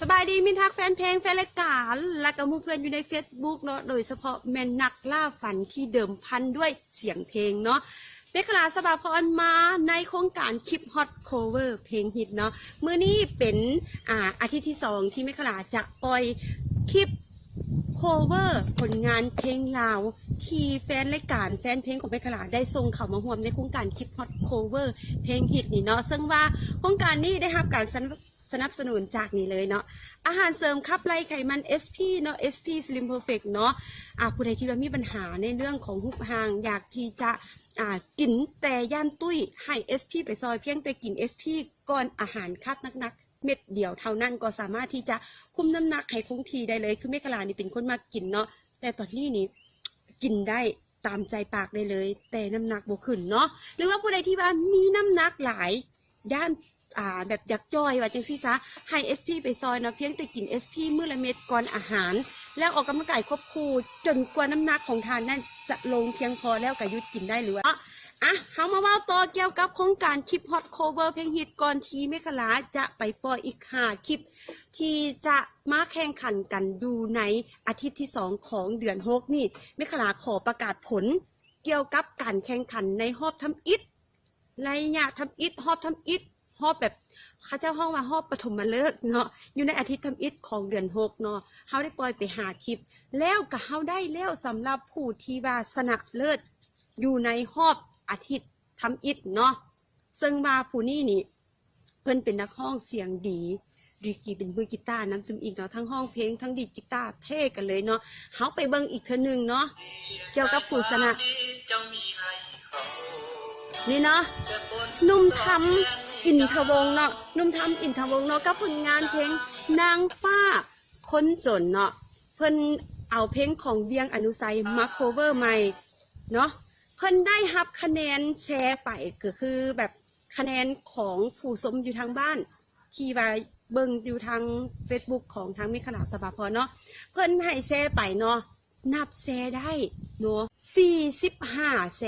ສະບາຍດີມິດຮັກແຟນເພງ ແຟນລາຍການ ແລະກະໝູ່ເພື່ອນຢູ່ໃນເຟສບຸກເນາະ ໂດຍສະເພາະແມ່ນນັກລ່າຝັນທີ່ເດີມພັນດ້ວຍສຽງເພງເນາະ. ເມຂະລາ ສະບາພອນ ມາໃນໂຄງການຄລິບຮອດໂຄເວີເພງຮິດເນາະ. ມື້ນີ້ເປັນ ອາ ອາທິດທີສອງທີ່ເມຂະລາຈະປ່ອຍຄລິບໂຄເວີຜົນງານເພງລາວ ທີ່ແຟນລາຍການ ແຟນເພງຂອງເມຂະລາໄດ້ສົ່ງເຂົ້າມາຮ່ວມໃນໂຄງການຄລິບຮອດໂຄເວີເພງຮິດນີ້ເນາະ. ເຊິ່ງວ່າໂຄງການນີ້ໄດ້ຮັບການສະໜັບ ສະໜັບສະໜູນຈາກນີ້ເລີຍເນາະ ອາຫານເສີມຂັບໄລ່ໄຂມັນ ເອສ ພີ ເນາະ ເອສ ພີ Slim Perfect ເນາະ. ອາ ຜູ້ໃດທີ່ວ່າມີບັນຫາໃນເລື່ອງຂອງຮູບຮ່າງ ຢາກທີ່ຈະ ອາ ກິນແຕ່ຢ້ານຕຸ້ຍ ໃຫ້ ເອສ ພີ ໄປຊ່ອຍ ພຽງແຕ່ກິນ ເອສ ພີ ກ່ອນອາຫານຄາບໜັກໆເມັດດຽວເທົ່ານັ້ນ ກໍສາມາດທີ່ຈະຄຸມນ້ຳໜັກໃຫ້ຄົງທີ່ໄດ້ເລີຍ. ຄືເມຂະລານີ້ເປັນຄົນມັກກິນເນາະ ແຕ່ຕອນນີ້ນີ້ກິນໄດ້ ຕາມໃຈປາກໄດ້ເລີຍ ແຕ່ນ້ຳໜັກບໍ່ຂຶ້ນເນາະ. ຫຼືວ່າຜູ້ໃດທີ່ວ່າມີນ້ຳໜັກຫຼາຍ ຢ້ານ ອາ ແບບຢາກຈ່ອຍວ່າຈັ່ງຊີ້ຊະ ໃຫ້ ເອສ ພີ ໄປຊ່ອຍເນາະ ພຽງແຕ່ກິນ ເອສ ພີ ມື້ລະເມັດກ່ອນອາຫານ ແລ້ວອອກກຳລັງກາຍຄວບຄູ່ ຈົນກວ່ານ້ຳໜັກຂອງທ່ານນັ້ນຈະລົງພຽງພໍ ແລ້ວກະຢຸດກິນໄດ້ ຫຼືວ່າ ອາ ເຮົາມາເວົ້າຕໍ່ກ່ຽວກັບໂຄງການຄລິບຮອດໂຄເວີເພງຮິດ ກ່ອນທີ່ເມຂະລາຈະໄປປ່ອຍອີກຫ້າຄລິບ ທີ່ຈະມາແຂ່ງຂັນກັນຢູ່ໃນອາທິດທີສອງຂອງເດືອນຫົກນີ້ ເມຂະລາຂໍປະກາດຜົນ ກ່ຽວກັບການແຂ່ງຂັນໃນຮອບທຳອິດ ໄລຍະທຳອິດ ຮອບທຳອິດ ຮອບແບບ ເຂົາເຈົ້າຮ້ອງວ່າຮອບປະຖົມມະເລີກເນາະ ຢູ່ໃນອາທິດທຳອິດຂອງເດືອນຫົກເນາະ. ເຮົາໄດ້ປ່ອຍໄປຫ້າຄລິບ ແລ້ວກະເຮົາໄດ້ແລ້ວ ສຳລັບຜູ້ທີ່ວ່າຊະນະເລີດຢູ່ໃນຮອບອາທິດທຳອິດເນາະ. ເຊິ່ງວ່າຜູ້ນີ້ນີ້ ເພິ່ນເປັນນັກຮ້ອງສຽງດີ ດີກຣີເປັນມືກີຕານຳຕື່ມອີກເນາະ ທັງຮ້ອງເພງ ທັງດີດກີຕາ ເທ່ກັນເລີຍເນາະ. ເຮົາໄປເບິ່ງອີກເທື່ອໜຶ່ງເນາະ ກ່ຽວກັບຜູ້ຊະນະ ນີ້ເນາະ ໜຸ່ມທຳ ອິນທະວົງເນາະ ໜຸ່ມທຳ ອິນທະວົງເນາະ ກັບຜົນງານເພງນາງຟ້າຄົນຈົນເນາະ. ເພິ່ນເອົາເພງຂອງ ວຽງ ອະນຸໄສ ມາໂຄເວີໃໝ່ເນາະ. ເພິ່ນໄດ້ຮັບຄະແນນແຊໄປ ກໍຄືແບບ ຄະແນນຂອງຜູ້ຊົມຢູ່ທາງບ້ານ ທີ່ວ່າເບິ່ງຢູ່ທາງເຟສບຸກຂອງທາງເມຂະລາ ສະບາພອນເນາະ ເພິ່ນໃຫ້ແຊໄປເນາະ ນັບແຊໄດ້ເນາະ ສີ່ສິບຫ້າແຊ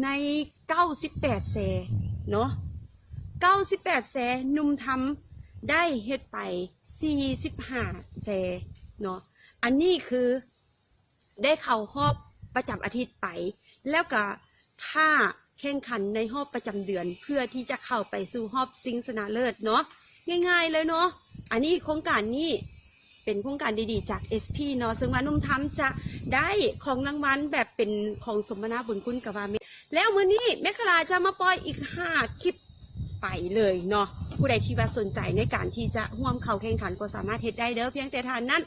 ໃນເກົ້າສິບແປດແຊເນາະ ເກົ້າສິບແປດແຊ ໜຸ່ມທຳໄດ້ເຮັດໄປສີ່ສິບຫ້າແຊເນາະ. ອັນນີ້ຄື ໄດ້ເຂົ້າຮອບປະຈຳອາທິດໄປ ແລ້ວກະຖ້າແຂ່ງຂັນໃນຮອບປະຈຳເດືອນ ເພື່ອທີ່ຈະເຂົ້າໄປສູ່ຮອບຊິງຊະນະເລີດເນາະ ງ່າຍໆເລີຍເນາະ. ອັນນີ້ໂຄງການນີ້ເປັນໂຄງການດີໆຈາກ ເອສ ພີ ເນາະ ເຊິ່ງວ່າໜຸ່ມທຳຈະໄດ້ຂອງລາງວັນແບບເປັນຂອງສົມມະນາບຸນຄຸນກະວ່າແມ່ນ. ແລ້ວມື້ນີ້ເມຂະລາຈະມາປ່ອຍອີກຫ້າຄລິບໄປເລີຍເນາະ ຜູ້ໃດທີ່ວ່າສົນໃຈໃນການທີ່ຈະຮ່ວມເຂົ້າແຂ່ງຂັນກໍສາມາດເຮັດໄດ້ເດີ ພຽງແຕ່ທ່ານນັ້ນ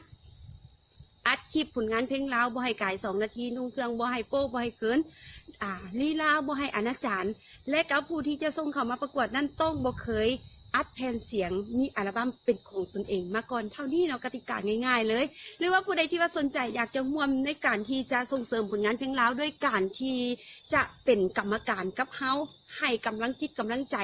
ອັດຄລິບຜົນງານເພງລາວບໍ່ໃຫ້ກາຍສອງນາທີ ນຸ່ງເຄື່ອງບໍ່ໃຫ້ໂປ້ ບໍ່ໃຫ້ເກີນ ອາ ລີລາບໍ່ໃຫ້ອະນາຈານ ແລະ ກັບຜູ້ທີ່ຈະສົ່ງເຂົ້າມາປະກວດນັ້ນ ຕ້ອງບໍ່ເຄີຍອັດແຜ່ນສຽງ ມີອັລະບັມເປັນຂອງຕົນເອງມາກ່ອນເທົ່ານີ້ເນາະ. ກະຕິກາງ່າຍໆເລີຍ ຫຼືວ່າຜູ້ໃດທີ່ວ່າສົນໃຈຢາກຈະຮ່ວມໃນການທີ່ຈະສົ່ງເສີມຜົນງານເພງລາວ ດ້ວຍການທີ່ຈະເປັນກຳມະການກັບເຮົາ ໃຫ້ກຳລັງຈິດກຳລັງໃຈ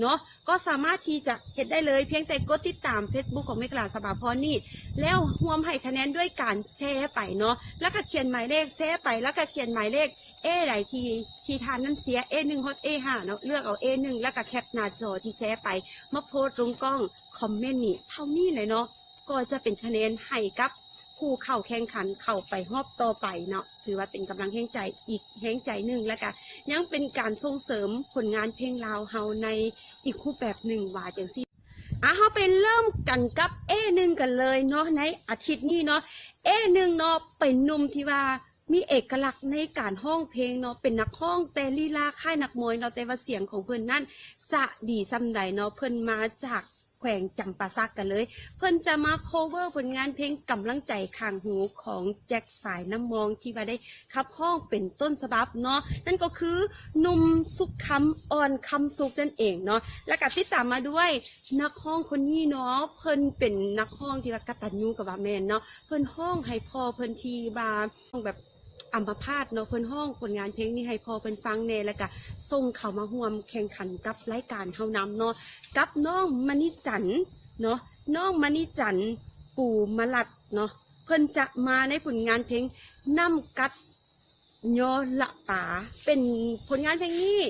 ເນາະ ກໍສາມາດທີ່ຈະເຮັດໄດ້ເລີຍ ພຽງແຕ່ກົດຕິດຕາມເຟສບຸກຂອງເມຂະລາ ສະບາພອນນີ້ ແລ້ວຮ່ວມໃຫ້ຄະແນນດ້ວຍການແຊໄປເນາະ ແລ້ວກະຂຽນໝາຍເລກ ແຊໄປ ແລ້ວກະຂຽນໝາຍເລກ ເອ ໃດທີ່ ທີ່ທ່ານນັ້ນເຊຍ ເອໜຶ່ງ ຮອດ ເອຫ້າເນາະ ເລືອກເອົາເອໜຶ່ງ ແລ້ວກະແຄັບໜ້າຈໍທີ່ແຊໄປ ມາໂພສລົງກ້ອງ ຄອມເມັນນີ້ ເທົ່ານີ້ແຫຼະເນາະ ກໍຈະເປັນຄະແນນໃຫ້ກັບຜູ້ເຂົ້າແຂ່ງຂັນເຂົ້າໄປຮອບຕໍ່ໄປເນາະ ຖືວ່າເປັນກຳລັງແຮງໃຈອີກແຮງໃຈໜຶ່ງ ແລ້ວກະຍັງເປັນການສົ່ງເສີມຜົນງານເພງລາວເຮົາໃນອີກຮູບແບບໜຶ່ງວ່າຈັ່ງຊີ້. ອາ ເຮົາໄປເລີ່ມກັນກັບເອໜຶ່ງກັນເລີຍເນາະ ໃນອາທິດນີ້ເນາະ. ເອໜຶ່ງເນາະ ເປັນໜຸ່ມທີ່ວ່າມີເອກະລັກໃນການຮ້ອງເພງເນາະ ເປັນນັກຮ້ອງແຕ່ລີລາຄ້າຍນັກມວຍເນາະ ແຕ່ວ່າສຽງຂອງເພິ່ນນັ້ນຈະດີສ່ຳໃດເນາະ. ເພິ່ນມາຈາກ ແຂວງຈຳປາສັກກັນເລີຍ ເພິ່ນຈະມາໂຄເວີຜົນງານເພງກຳລັງໃຈຂ້າງຫູຂອງແຈັກ ສາຍນ້ຳມອງ ທີ່ວ່າໄດ້ຂັບຮ້ອງເປັນຕົ້ນສະບັບເນາະ ນັ້ນກໍຄືໜຸ່ມສຸກຄຳ ອ່ອນຄຳສຸກ ນັ້ນເອງເນາະ. ແລ້ວກະຕິດຕາມມາດ້ວຍນັກຮ້ອງຄົນນີ້ເນາະ ເພິ່ນເປັນນັກຮ້ອງທີ່ວ່າກະຕັນຍູກະວ່າແມ່ນເນາະ ເພິ່ນຮ້ອງໃຫ້ພໍ່ເພິ່ນທີ່ວ່າ ແບບອຳມະພາດເນາະ ເພິ່ນຮ້ອງຜົນງານເພງນີ້ໃຫ້ພໍ່ເພິ່ນຟັງແດ່ ແລ້ວກະສົ່ງເຂົ້າມາຮ່ວມແຂ່ງຂັນກັບລາຍການເຮົານຳເນາະ ກັບນ້ອງມະນິຈັນເນາະ ນ້ອງມະນິຈັນ ປູມະລັດເນາະ ເພິ່ນຈະມາໃນຜົນງານເພງນ້ຳກັດຍໍລະປາ ເປັນຜົນງານເພງນີ້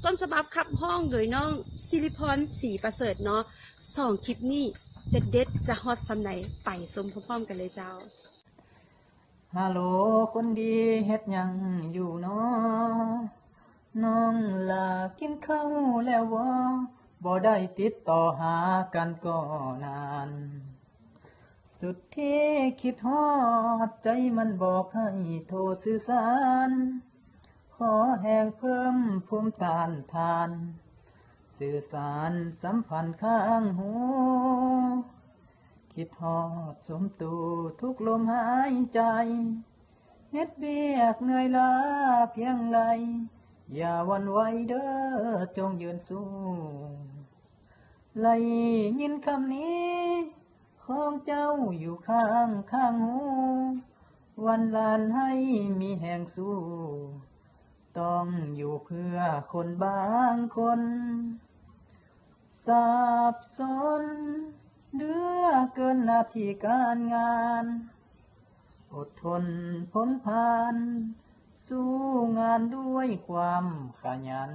ຕົ້ນສະບັບຂັບຮ້ອງໂດຍນ້ອງ ສິລິພອນ ສີປະເສີດເນາະ. ສອງຄລິບນີ້ ເດັດໆ ຈະຮອດສ່ຳໃດ ໄປຊົມພ້ອມໆ ກັນເລີຍເຈົ້າ. ຮາໂຫຼ ຄົນດີເຮັດຫຍັງຢູ່ນໍ? ນ້ອງຫຼ້າກິນເຂົ້າແລ້ວບໍ່? ບໍ່ໄດ້ຕິດຕໍ່ຫາກັນກໍນານ. ສຸດທີ່ຄິດຮອດໃຈມັນບອກໃຫ້ໂທສື່ສານ. ຂໍແຮງເພີ່ມພູມຕ້ານທານ, ສື່ສານສຳພັນຂ້າງຫູ. ຄິດຮອດສົມຕູທຸກລົມຫາຍໃຈ, ເຮັດວຽກເມື່ອຍລ້າພຽງໃດ, ຢ່າຫວັ່ນໄຫວເດີ ຈົ່ງຢືນສູ້. ໄດ້ຍິນຄຳນີ້ຂອງເຈົ້າຢູ່ຂ້າງຂ້າງຫູ, ຫວັ່ນລ້ານໃຫ້ມີແຮງສູ້, ຕ້ອງຢູ່ເພື່ອຄົນບາງຄົນ. ສັບສົນເຫຼືອເກີນໜ້າທີ່ການງານ, ອົດທົນທົນຜ່ານ, ສູ້ງານດ້ວຍຄວາມຂະຫຍັນ.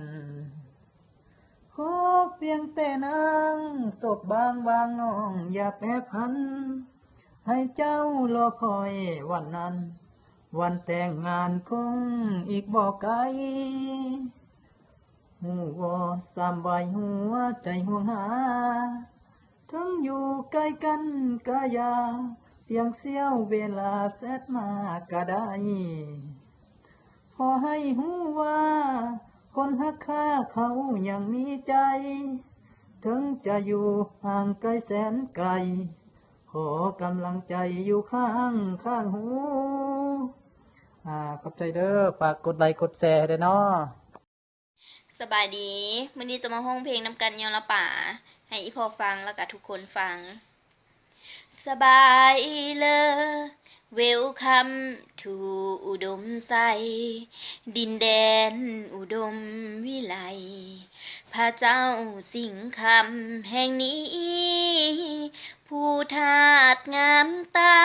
ຂໍພຽງແຕ່ນາງສົບບາງວາງນ້ອງຢ່າແປຜັນ, ໃຫ້ເຈົ້າລໍຄອຍວັນນັ້ນ, ວັນແຕ່ງງານຄົງອີກບໍ່ໄກ. ຮູ້ບໍ່ ສາມໄວຫົວໃຈຫ່ວງຫາ, ເຖິງຢູ່ໄກກັນກະຢ່າ, ພຽງສ່ຽວເວລາແຊັດມາກະໄດ້. ຂໍໃຫ້ຮູ້ວ່າຄົນຮັກຂ້າເຂົາຍັງມີໃຈ, ເຖິງຈະຢູ່ຫ່າງໄກແສນໄກ, ຂໍກຳລັງໃຈຢູ່ຂ້າງຂ້າງຫູ. ອາ ຂອບໃຈເດີ, ຝາກກົດໄລກົດແຊໃຫ້ແດ່ເນາະ. ສະບາຍດີ, ມື້ນີ້ຈະມາຮ້ອງເພງນຳກັນຍ້ອນລະປາ ໃຫ້ອີ່ພໍ່ຟັງ ແລ້ວກະທຸກຄົນຟັງ. ສະບາຍເລີ Welcome to ອຸດົມໄຊ, ດິນແດນອຸດົມວິໄລ, ພະເຈົ້າສິງຄຳແຫ່ງນີ້ ພູທາດງາມຕາ,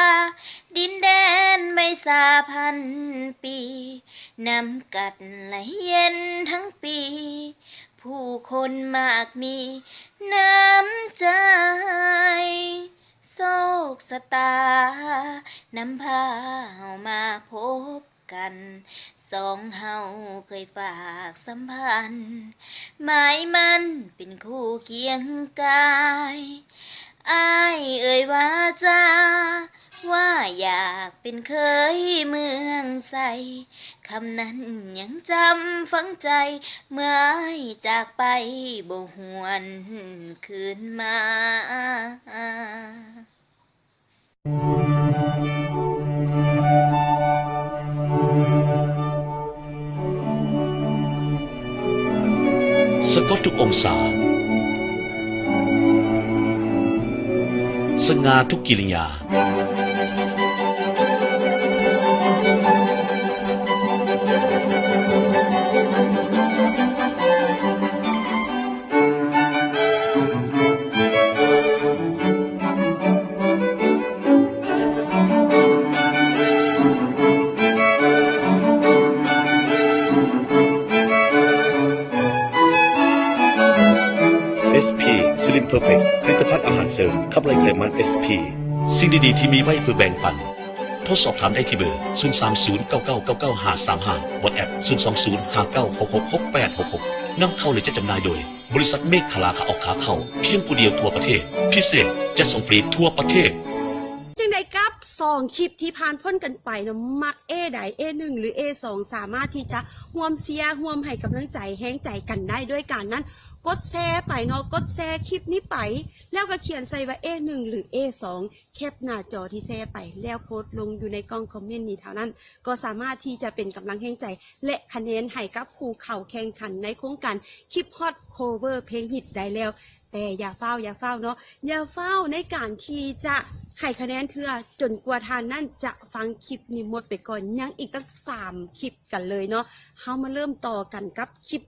ດິນແດນໄມ້ຊາພັນປີ, ນ້ຳກັດໄຫຼເຢັນທັງປີ, ຜູ້ຄົນມາກມີນ້ຳໃຈ. ໂຊກຊະຕານຳພາເຮົາມາພົບ ກັນ, ສອງເຮົາເຄີຍຝາກສຳພັນ, ໝາຍໝັ້ນເປັນຄູ່ຄຽງກາຍ. ອ້າຍເອີຍວ່າຈາວ່າຢາກເປັນເຂີຍເມືອງໄຊ, ຄຳນັ້ນຍັງຈຳຝັງໃຈ, ເມື່ອອ້າຍຈາກໄປບໍ່ຫວນຄືນມາ. ສະກົດທຸກອົງສາ, ສະຫງ່າທຸກກິລິຍາ. ເອສພີ Slim Perfect ຜະລິດຕະພັນອາຫານເສີມຂັບໄລ່ໄຂມັນ ເອສພີ ສິ່ງດີໆທີ່ມີໄວ້ເພື່ອແບ່ງປັນ. ໂທສອບຖາມໄດ້ທີ່ເບີ ສູນສາມສູນ ເກົ້າເກົ້າເກົ້າເກົ້າ ຫ້າສາມຫ້າ WhatsApp ສູນສອງສູນ ຫ້າເກົ້າຫົກຫົກ ຫົກແປດຫົກຫົກ ນຳເຂົ້າ ແລະ ຈັດຈຳໜ່າຍໂດຍ ບໍລິສັດເມກຂະລາ ຂາອອກຂາເຂົ້າ ພຽງຜູ້ດຽວທົ່ວປະເທດ. ພິເສດ ຈັດສົ່ງຟຣີທົ່ວປະເທດ. ຈັ່ງໃດກັບສອງຄລິບທີ່ຜ່ານພົ້ນກັນໄປເນາະ, ມັກເອໃດ ເອໜຶ່ງ ຫຼື ເອສອງ ສາມາດທີ່ຈະຮ່ວມເຊຍ ຮ່ວມໃຫ້ກຳລັງໃຈ ແຮງໃຈກັນໄດ້ດ້ວຍການນັ້ນ ກົດແຊໄປເນາະ, ກົດແຊຄລິບນີ້ໄປ ແລ້ວກໍຂຽນໃສ່ວ່າ ເອໜຶ່ງ ຫຼື ເອສອງ ແຄປໜ້າຈໍທີ່ແຊໄປ ແລ້ວໂພສລົງຢູ່ໃນກ່ອງຄອມເມັນນີ້ເທົ່ານັ້ນ ກໍສາມາດທີ່ຈະເປັນກຳລັງແຮງໃຈ ແລະ ຄະແນນໃຫ້ກັບຜູ້ເຂົ້າແຂ່ງຂັນໃນໂຄງການ Keep Hot Cover ເພງຮິດໄດ້ແລ້ວ. ແຕ່ຢ່າຟ້າວ ຢ່າຟ້າວເນາະ, ຢ່າຟ້າວໃນການທີ່ຈະໃຫ້ຄະແນນເທື່ອ ຈົນກວ່າທ່ານນັ້ນຈະຟັງຄລິບນີ້ໝົດໄປກ່ອນ. ຍັງອີກຕັ້ງສາມຄລິບກັນເລີຍເນາະ. ເຮົາມາເລີ່ມຕໍ່ກັນກັບຄລິບ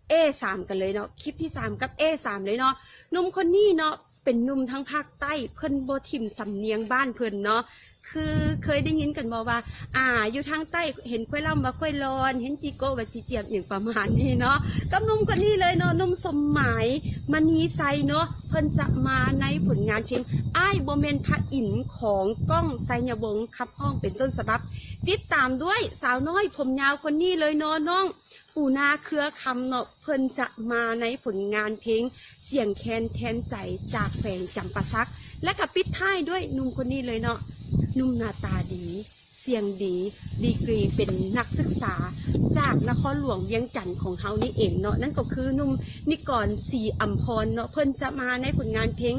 ເອສາມ ກັນເລີຍເນາະ, ຄລິບທີສາມກັບ ເອສາມ ເລີຍເນາະ. ໜຸ່ມຄົນນີ້ເນາະ ເປັນໜຸ່ມທາງພາກໃຕ້, ເພິ່ນບໍ່ຖິ້ມສຳນຽງບ້ານເພິ່ນເນາະ. ຄືເຄີຍໄດ້ຍິນກັນບໍ່ວ່າ ອ່າ ຢູ່ທາງໃຕ້ເຫັນຄວາຍລຳວ່າຄວາຍລອນ ເຫັນຈີໂກະວ່າຈີຈຽບ ອີ່ຫຍັງປະມານນີ້ເນາະ. ກັບໜຸ່ມຄົນນີ້ເລີຍເນາະ ໜຸ່ມສົມໝາຍ ມະນີໄຊເນາະ ເພິ່ນຈະມາໃນຜົນງານເພງ ອ້າຍບໍ່ແມ່ນພະອິນ ຂອງກ້ອງ ໄຊຍະວົງ ຂັບຮ້ອງເປັນຕົ້ນສະບັບ ຕິດຕາມດ້ວຍສາວນ້ອຍຜົມຍາວຄົນນີ້ເລີຍເນາະ ນ້ອງ ປູນາເຄືອຄຳເນາະ ເພິ່ນຈະມາໃນຜົນງານເພງ ສຽງແຄນແທນໃຈ ຈາກແຂວງຈຳປາສັກ ແລະກະປິດທ້າຍດ້ວຍໜຸ່ມຄົນນີ້ເລີຍເນາະ ໜຸ່ມໜ້າຕາດີ ສຽງດີ ດີກຣີເປັນນັກສຶກສາຈາກນະຄອນຫຼວງວຽງຈັນຂອງເຮົານີ້ເອງເນາະ ນັ້ນກໍຄືໜຸ່ມນິກອນ ສີອຳພອນເນາະ ເພິ່ນຈະມາໃນຜົນງານເພງ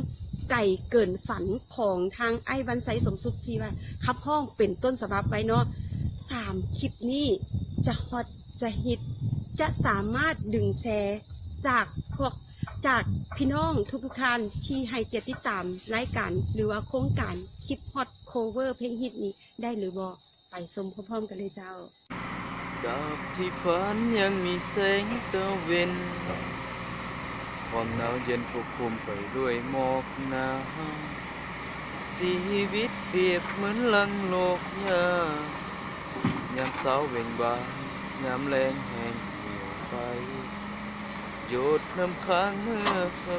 ໄກເກີນຝັນ ຂອງທາງອ້າຍວັນໄຊ ສົມສຸກ ທີ່ວ່າຂັບຮ້ອງເປັນຕົ້ນສະບັບໄວ້ເນາະ. ສາມຄລິບນີ້ຈະຮອດ ຈະຮິດ ຈະສາມາດດຶງແຊຈາກພວກ ຈາກພີ່ນ້ອງທຸກໆທ່ານທີ່ໃຫ້ກຽດຕິດຕາມລາຍການ ຫຼືວ່າໂຄງການຄລິບຮອດໂຄເວີເພງຮິດນີ້ໄດ້ຫຼືບໍ່? ໄປຊົມພ້ອມໆກັນເລີຍເຈົ້າ. ດາບທີ່ຝັນຍັງມີແສງຕາເວັນ ຄວາມໜາວເຢັນປົກຄຸມໄປດ້ວຍໝອກໜາ. ຊີວິດປຽບເໝືອນຫຼັງໂລກຍາ ຍາມເຊົ້າເວັ່ງວາງ ຍາມແລງແຫ້ງຫ່ຽວໄປ ຢົດນ້ຳຄ້າງເມື່ອ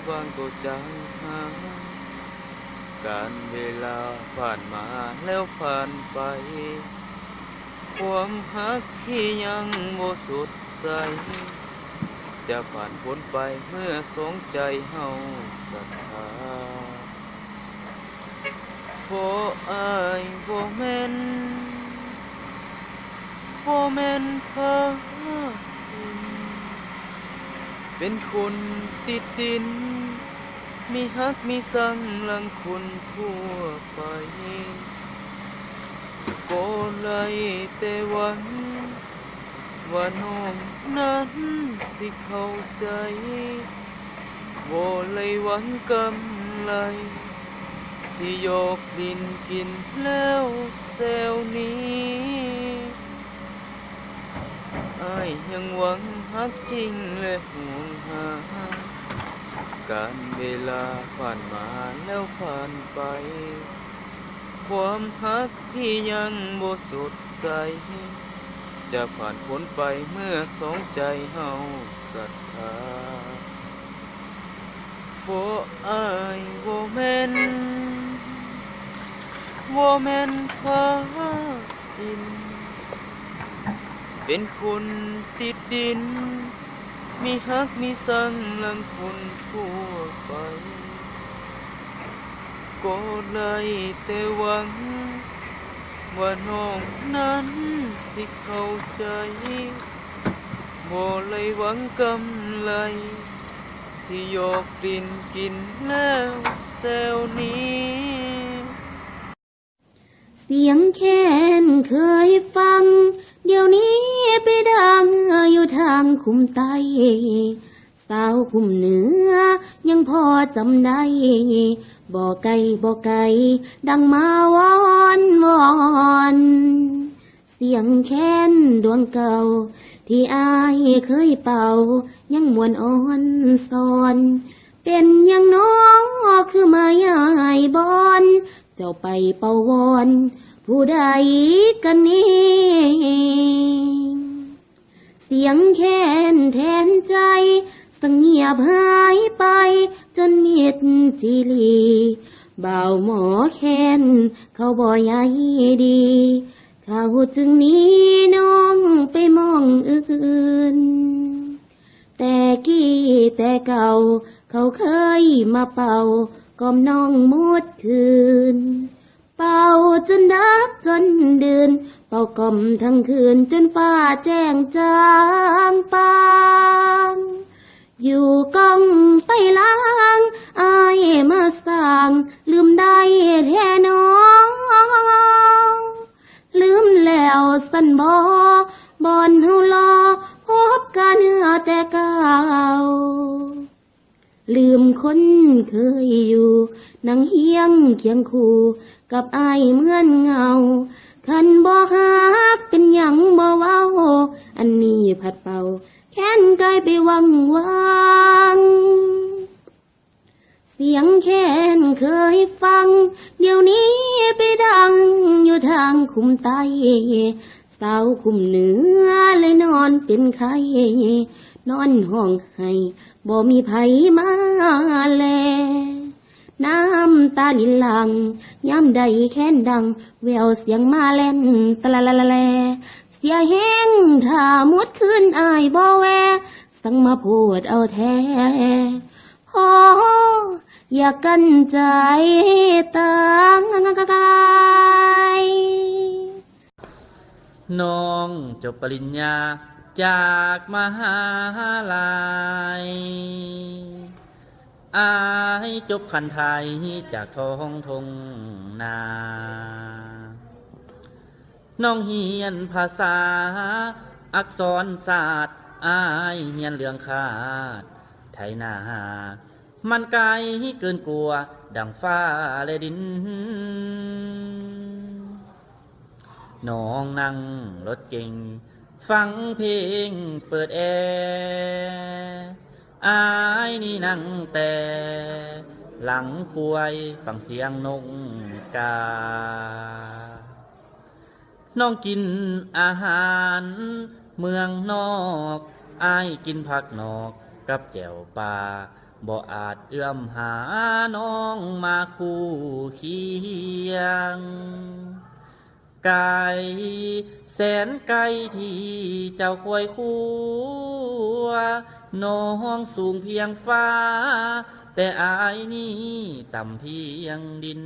ບາງກໍຈາງຫາຍ ການເວລາຜ່ານມາແລ້ວຜ່ານໄປ ຄວາມຮັກທີ່ຍັງບໍ່ສົດໃສ ຈະຜ່ານພົ້ນໄປເມື່ອສອງໃຈເຮົາສັດທາ. ເພາະອ້າຍບໍ່ແມ່ນ ບໍ່ແມ່ນພະອິນ ເປັນຄົນຕິດດິນ ມີຮັກມີຊັງຫຼັງຄົນທົ່ວໄປ ກໍໄດ້ແຕ່ຫວັງ ວ່ານ້ອງນັ້ນຊິເຂົ້າໃຈ ບໍ່ໄດ້ຫວັງກຳໄລ ຊິຢອກຫຼິ້ນກິນແລ້ວແຊວໜີ. ອ້າຍຍັງຫວັງຮັກຈິງ ແລະ ຫ່ວງຫາ ການເວລາຜ່ານມາແລ້ວຜ່ານໄປ ຄວາມຮັກທີ່ຍັງບໍ່ສົດໃສ ຈະຜ່ານພົ້ນໄປເມື່ອສອງໃຈເຮົາສັດທາ. ເພາະອ້າຍບໍ່ແມ່ນ ບໍ່ແມ່ນພະອິນ ເປັນຄົນຕິດດິນ ມີຮັກມີຊັງດັ່ງຄົນທົ່ວໄປ ກໍໄດ້ແຕ່ຫວັງ ວ່ານ້ອງນັ້ນຊິເຂົ້າໃຈ ບໍ່ໄດ້ຫວັງກຳໄລ ຊິຢອກຫຼິ້ນກິນແລ້ວແຊວໜີ. ສຽງແຄນເຄີຍຟັງ ດຽວນີ້ໄປດັງຢູ່ທາງຄຸ້ມໃຕ້ ຊາວຄຸ້ມເໜືອຍັງພໍຈຳໄດ້ ບໍ່ໄກບໍ່ໄກ ດັງມາວອນວອນ. ສຽງແຄນດວງເກົ່າ ທີ່ອ້າຍເຄີຍເປົ່າ ຍັງມ່ວນອ່ອນຊອນ ເປັນຫຍັງນໍຄືມາຍ້າຍບ່ອນ ເຈົ້າໄປເປົ່າວອນຜູ້ໃດກັນເອງ. ສຽງແຄນແທນໃຈ ສະຫງຽບຫາຍໄປຈົນມິດຈີລີ ບ່າວໝໍແຄນເຂົາບໍ່ໃຍດີ ເຂົາຈຶ່ງໜີນ້ອງໄປໝ່ອງອື່ນ. ແຕ່ກີ້ແຕ່ເກົ່າເຂົາເຄີຍມາເປົ່າກ່ອມນ້ອງໝົດຄືນ ເປົ່າຈົນດັບຈົນດື່ນ ເປົ່າກ່ອມທັງຄືນຈົນຟ້າແຈ້ງຈາງປາງ ຢູ່ກ້ອງໄຟລາງ ອ້າຍມາສ້າງ ລືມໄດ້ແທ້ໜໍ ລືມແລ້ວຊັ້ນບໍ ບ່ອນເຮົາລໍພົບກັນແຕ່ເກົ່າ ລືມຄົນເຄີຍຢູ່ ນັ່ງຮຽງຄຽງຄູ່ກັບອ້າຍເໝືອນເງົາ ຄັນບໍ່ຮັກເປັນຫຍັງບໍ່ເວົ້າ ອັນນີ້ພັດເປົ່າ ແຄນກາຍໄປວັງວາງ ສຽງແຄນເຄີຍຟັງ ດຽວນີ້ໄປດັງ ຄຸ້ມໃຕ້ ສາວຄຸ້ມເໜືອເລີຍນອນເປັນໄຂ້ ນອນຮ້ອງໄຫ້ບໍ່ມີໃຜມາແລ. ນ້ຳຕາລິນຫຼັ່ງ ຍາມໃດແຄນດັງ ແວວສຽງມາແລ່ນ ຕະລະລະລະແລ. ເສຍແຮງຖ້າໝົດຄືນອ້າຍບໍ່ແວ ສັ່ງມາໂພດເອົາແທ້ ໂຮ ຢາກກັ້ນໃຈຕາຍ. ນ້ອງຈົບປະລິນຍາຈາກມະຫາໄລ, ອ້າຍຈົບຂັ້ນໄທຈາກທ້ອງທົ່ງນາ. ນ້ອງຮຽນພາສາອັກສອນສາດ, ອ້າຍຮຽນເລື່ອງຄາດໄຖນາ. ມັນໄກເກີນກວ່າດັ່ງຟ້າແລະດິນ. ນ້ອງນັ່ງລົດເກັງ ຟັງເພງເປີດແອ, ອ້າຍນີ້ນັ່ງແຕ່ຫຼັງຄວາຍ ຟັງສຽງນົກກາ. ນ້ອງກິນອາຫານເມືອງນອກ, ອ້າຍກິນຜັກນອກກັບແຈ່ວປາ, ບໍ່ອາດເອື້ອມຫານ້ອງມາຄູ່ຄຽງ. ໄກແສນໄກທີ່ເຈົ້າຄວາຍຄົວ, ນ້ອງສູງພຽງຟ້າ, ແຕ່ອ້າຍນີ້ຕ່ຳພຽງດິນ.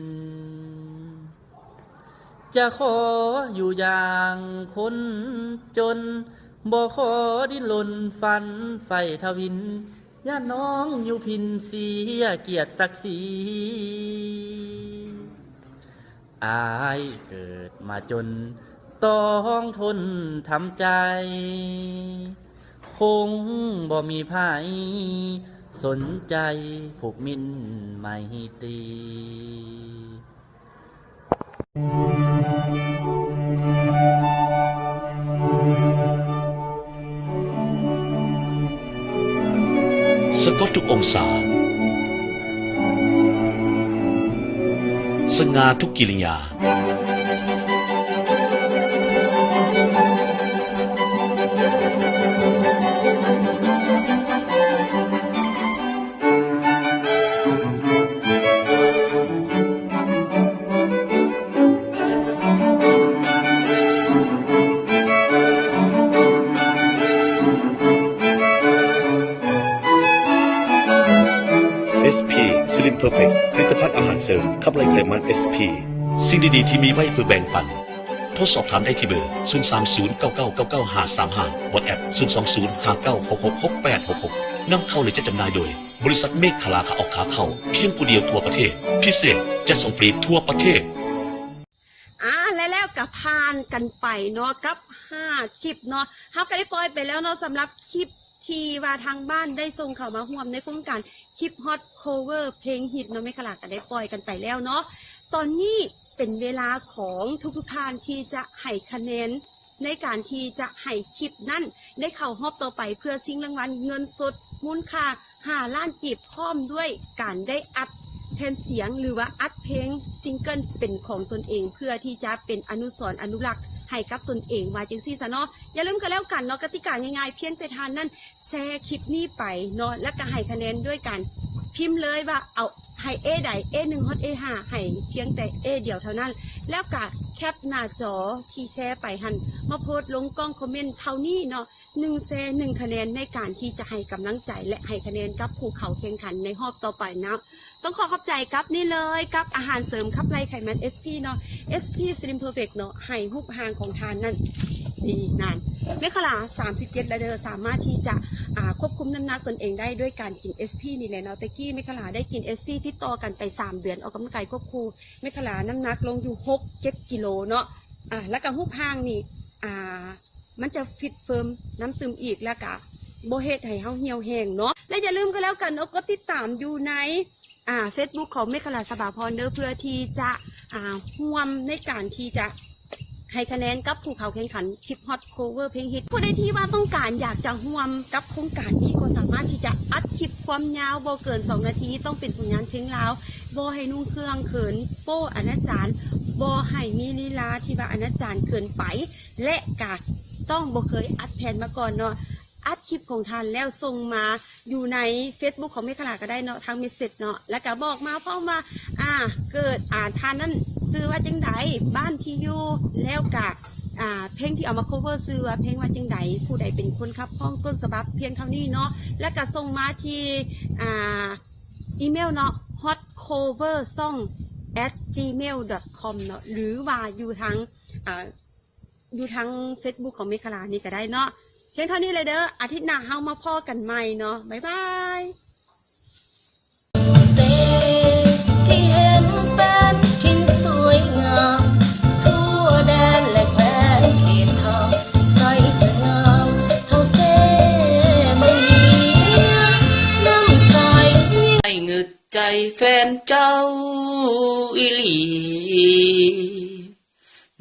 ຈະຂໍຢູ່ຢ່າງຄົນຈົນ, ບໍ່ຂໍດີ້ນລົນຝັນໃຝ່ທະວິນ, ຢ້ານນ້ອງຢູ່ພິນເສຍກຽດສັກສີ. ອ້າຍເກີດມາຈົນ, ຕ້ອງທົນທຳໃຈ, ຄົງບໍ່ມີໃຜສົນໃຈຜູກມິນໄມຕີ. ສະກົດທຸກອົງສາ, ສະຫງ່າທຸກກິລິຍາ. ເອສພີ Slim Perfect ຜະລິດຕະພັນອາຫານເສີມຂັບໄລ່ໄຂມັນ ເອສພີ. ສິ່ງດີໆທີ່ມີໄວ້ເພື່ອແບ່ງປັນ. ໂທສອບຖາມໄດ້ທີ່ເບີ ສູນສາມສູນ ເກົ້າເກົ້າເກົ້າເກົ້າ ຫ້າສາມຫ້າ WhatsApp ສູນສອງສູນ ຫ້າເກົ້າຫົກຫົກ ຫົກແປດຫົກຫົກ. ນຳເຂົ້າ ແລະ ຈັດຈຳໜ່າຍໂດຍ ບໍລິສັດເມກຂະລາຂາອອກຂາເຂົ້າ ພຽງຜູ້ດຽວທົ່ວປະເທດ. ພິເສດ ຈັດສົ່ງຟຣີທົ່ວປະເທດ. ອ່າ ແລະ ແລ້ວກໍຜ່ານກັນໄປເນາະ ກັບຫ້າຄລິບເນາະ ເຮົາກໍໄດ້ປ່ອຍໄປແລ້ວເນາະ ສຳລັບຄລິບທີ່ວ່າທາງບ້ານໄດ້ສົ່ງເຂົ້າມາຮ່ວມໃນໂຄງການ ຄລິບຮອດ ໂຄເວີ ເພງຮິດເນາະ ເມກຂະລາກໍໄດ້ປ່ອຍກັນໄປແລ້ວເນາະ. ຕອນນີ້ເປັນເວລາຂອງທຸກໆທ່ານທີ່ຈະໃຫ້ຄະແນນ ໃນການທີ່ຈະໃຫ້ຄລິບນັ້ນໄດ້ເຂົ້າຮອບຕໍ່ໄປ ເພື່ອຊິງລາງວັນເງິນສົດມູນຄ່າຫ້າລ້ານກີບ ພ້ອມດ້ວຍການໄດ້ອັດແຜ່ນສຽງ ຫຼືວ່າອັດເພງ ຊິງເກິນ ເປັນຂອງຕົນເອງ ເພື່ອທີ່ຈະເປັນອະນຸສອນອະນຸລັກໃຫ້ກັບຕົນເອງ ວ່າຈັ່ງຊີ້ຊະເນາະ. ຢ່າລືມກໍແລ້ວກັນເນາະ ກະຕິກາງ່າຍໆ ພຽງແຕ່ທ່ານນັ້ນ ແຊຄລິບນີ້ໄປເນາະ ແລ້ວກະໃຫ້ຄະແນນດ້ວຍການພິມເລີຍວ່າເອົາໃຫ້ເອໃດ ເອໜຶ່ງຮອດເອຫ້າ ໃຫ້ພຽງແຕ່ເອດຽວເທົ່ານັ້ນ ແລ້ວກະແຄປໜ້າຈໍທີ່ແຊໄປຫັ້ນ ມາໂພສລົງກ່ອງຄອມເມັນເທົ່ານີ້ເນາະ ໜຶ່ງແຊ ໜຶ່ງຄະແນນ ໃນການທີ່ຈະໃຫ້ກຳລັງໃຈ ແລະ ໃຫ້ຄະແນນກັບຜູ້ເຂົ້າແຂ່ງຂັນໃນຮອບຕໍ່ໄປເນາະ. ຕ້ອງຂໍຂອບໃຈກັບນີ້ເລີຍ ກັບອາຫານເສີມຂັບໄລ່ໄຂມັນ ເອສພີ ເນາະ ເອສພີ Slim Perfect ເນາະ ໃຫ້ຮູບຮ່າງຂອງທ່ານນັ້ນ ນີ້ນັ້ນ ເມກຂະລາ ສາມສິບເຈັດ ລະເດີ ສາມາດທີ່ຈະ ອ່າ ຄວບຄຸມນ້ຳໜັກຕົນເອງໄດ້ດ້ວຍການກິນ ເອສພີ ນີ້ແຫຼະເນາະ. ແຕ່ກີ້ເມກຂະລາໄດ້ກິນ ເອສພີ ຕິດຕໍ່ກັນໄປສາມເດືອນ ອອກກຳລັງກາຍຄວບຄູ່ ເມກຂະລານ້ຳໜັກລົງຢູ່ ຫົກເຈັດ ກິໂລເນາະ. ອ່າ ແລ້ວກະຮູບຮ່າງນີ້ ອ່າ ມັນຈະຟິດເຟີມນ້ຳຕຶມອີກ ແລ້ວກະບໍ່ເຮັດໃຫ້ເຮົາຫ່ຽວແຮງເນາະ. ແລະ ຢ່າລືມກໍແລ້ວກັນເນາະ ກົດຕິດຕາມຢູ່ໃນ ອ່າ Facebook ຂອງເມກຂະລາ ສະບາພອນເດີ ເພື່ອທີ່ຈະ ອ່າ ຮ່ວມໃນການທີ່ຈະໃຫ້ຄະແນນກັບຜູ້ເຂົ້າແຂ່ງຂັນ ຄລິບຮອດ ໂຄເວີ ເພງຮິດ. ຜູ້ໃດທີ່ວ່າຕ້ອງການຢາກຈະຮ່ວມກັບໂຄງການນີ້ ກໍສາມາດທີ່ຈະອັດຄລິບຄວາມຍາວບໍ່ເກີນສອງນາທີ ຕ້ອງເປັນຜົນງານເພງລາວ ບໍ່ໃຫ້ນຸ່ງເຄື່ອງເຂີນ ໂປ້ ອະນາຈານ ບໍ່ໃຫ້ມີລີລາທີ່ວ່າອະນາຈານເກີນໄປ ແລະກະຕ້ອງບໍ່ເຄີຍອັດແຜ່ນມາກ່ອນເນາະ. ອັດຄລິບຂອງທ່ານແລ້ວສົ່ງມາຢູ່ໃນເຟສບຸກຂອງເມຂະລາກໍໄດ້ເນາະ ທາງເມສເຊັດເນາະ ແລ້ວກະບອກມາພ້ອມວ່າ ອ່າ ເກີດ ອ່າ ທ່ານນັ້ນຊື່ວ່າຈັ່ງໃດ ບ້ານທີ່ຢູ່ ແລ້ວກະ ອ່າ ເພງທີ່ເອົາມາໂຄເວີຊື່ວ່າເພງວ່າຈັ່ງໃດ ຜູ້ໃດເປັນຄົນຂັບຮ້ອງຕົ້ນສະບັບ ພຽງເທົ່ານີ້ເນາະ ແລ້ວກະສົ່ງມາທີ່ ອ່າ ອີເມວເນາະ ຮອດໂຄເວີຊ່ອງ ແອັດຈີເມວດອດຄອມເນາະ ຫຼືວ່າຢູ່ທາງ ອ່າ ຢູ່ທາງເຟສບຸກຂອງເມຂະລານີ້ກໍໄດ້ເນາະ. ພຽງເທົ່ານີ້ເລີຍເດີ ອາທິດໜ້າເຮົາມາພໍ້ກັນໃໝ່ເນາະ ບາຍບາຍ. ໃຫ້ງຶດໃຈແຟນເຈົ້າອີ່ຫຼີ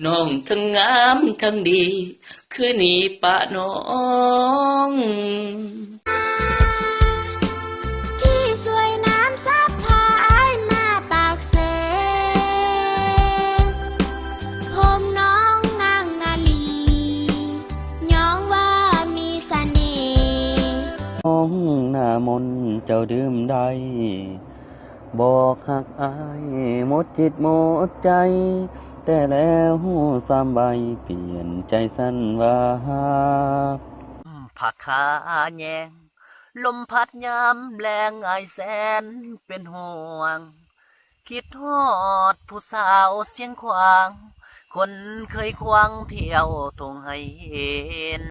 ນ້ອງທັງງາມທັງດີ ຄືໜີປະນ້ອງ. ທີ່ຊ່ວຍນ້ຳຊັບພາອ້າຍມາປາກເຊ ຫົ່ມນ້ອງນາງນາລີ ຍ້ອງວ່າມີສະເໜ່. ນ້ອງໜ້າມົນເຈົ້າດື່ມໄດ້ ບອກຮັກອ້າຍໝົດຈິດໝົດໃຈ ແຕ່ແລ້ວຊ້ຳໄວ ປ່ຽນໃຈຊັ້ນວ່າຮັກ. ຜ້າຂາແຍງ ລົມພັດຍາມແລງ ອ້າຍແສນເປັນຫ່ວງ ຄິດຮອດຜູ້ສາວຊຽງຂວາງ ຄົນເຄີຍຄວາງທ່ຽວທົ່ງໄຮ່ເຫັນ.